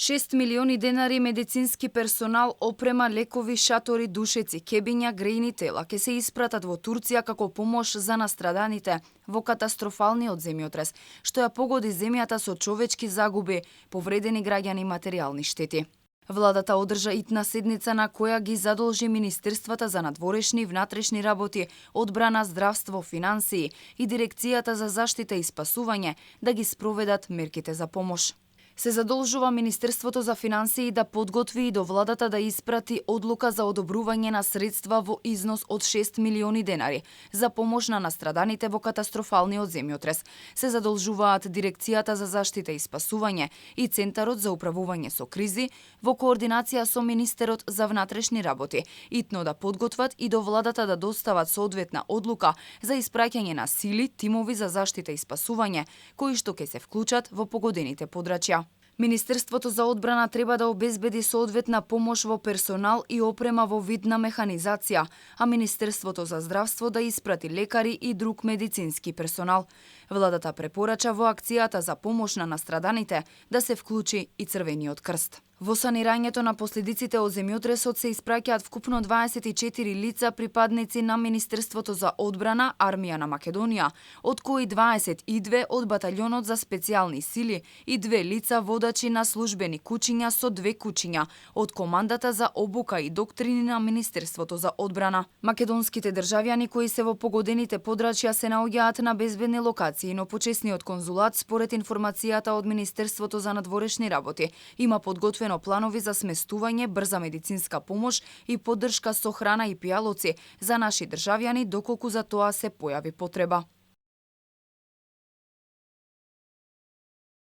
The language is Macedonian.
6 милиони денари медицински персонал, опрема, лекови, шатори, душеци, кебиња, грејни тела ќе се испратат во Турција како помош за настраданите во катастрофалниот земјотрес, што ја погоди земјата со човечки загуби, повредени граѓани и материјални штети. Владата одржа итна седница на која ги задолжи Министерствата за надворешни и внатрешни работи, одбрана, здравство, финансии и Дирекцијата за заштита и спасување да ги спроведат мерките за помош. Се задолжува Министерството за финансии да подготви и до владата да испрати одлука за одобрување на средства во износ од 6 милиони денари за помош на настраданите во катастрофалниот земјотрес. Се задолжуваат Дирекцијата за заштита и спасување и Центарот за управување со кризи во координација со Министерот за внатрешни работи, итно да подготват и до владата да достават соодветна одлука за испраќање на сили, тимови за заштита и спасување, кои што ќе се вклучат во погодените подрачја. Министерството за одбрана треба да обезбеди соодветна помош во персонал и опрема во вид на механизација, а Министерството за здравство да испрати лекари и друг медицински персонал. Владата препорача во акцијата за помош на настраданите да се вклучи и Црвениот крст. Во санирањето на последиците од земјотресот се испраќаат вкупно 24 лица припадници на Министерството за одбрана, Армија на Македонија, од кои 22 од Баталјонот за специјални сили и 2 лица водачи на службени куќиња со 2 куќиња од Командата за обука и доктрини на Министерството за одбрана. Македонските државјани кои се во погодените подрачја се наоѓаат на безбедни локации, но почесниот конзулат, според информацијата од Министерството за надворешни работи, има подготвено планови за сместување, брза медицинска помош и поддршка со храна и пијалоци за наши државјани доколку за тоа се појави потреба.